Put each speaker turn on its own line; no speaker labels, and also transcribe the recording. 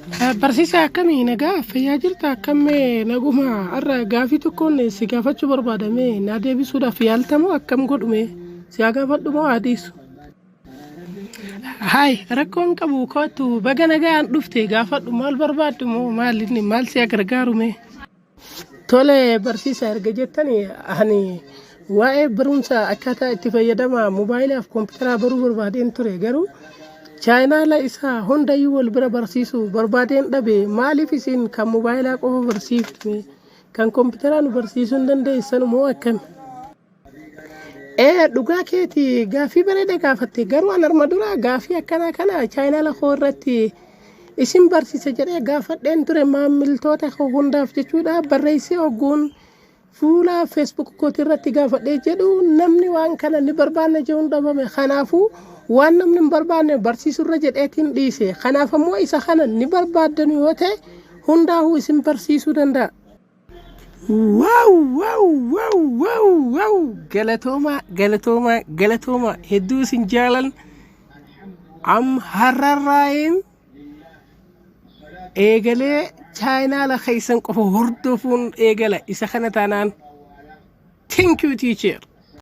Barsiisaa, akkamii, nagaa fayyaa jirta? Akkammee, naguma? Har'a gaafii tokkoon si gaafachuu barbaadame, naa deebisuudhaaf yaaltamoo akkam godhume? Si haa gaafadhu moo haa dhiisu? Haay, rakkoon qabu, kootu, baga nagaan dhufte, gaafadhu. Maal barbaaddu moo maal inni maal si gargaarume? Tole barsiisaa, erga jettani ani waa'ee barumsa akkaataa itti fayyadama moobaayilaaf kompiitaraa baruu barbaadeen ture. Garuu chaayinaala isaa hundayyuu wal bira barsiisuu barbaadeen dhabe. Maaliif isin kan moobaayilaa qofa barsiiftu, kan kompiitaraa nu barsiisuu hin dandeessan moo akkami? Ee, dhugaa keeti, gaafii bareeda gaafatte. Garuu an arma dura gaafii akkanaa kana chaayinaala koo irratti isin barsiisa jedhee gaafadheen ture maamiltoota koo hundaaf jechuudha. Barreessee ogguun fuula Facebook kooti irratti gaafadhee jedhu, namni waan kana ni barbaanne jechuun dhabame. Kanaafuu waan namni hin barbaanne barsiisurra jedheetiin dhiise. Kanaaf ammoo isa kana ni barbaaddan yoo ta'e, hundaa'uu isin barsiisuu danda'a. Wow, galatooma, galatooma, galatooma, hedduu isin jaalan. Am har'arraayin eegalee chaayinaala keessan qofa hordofuun eegala isa kana taanaan. Thank you, teacher.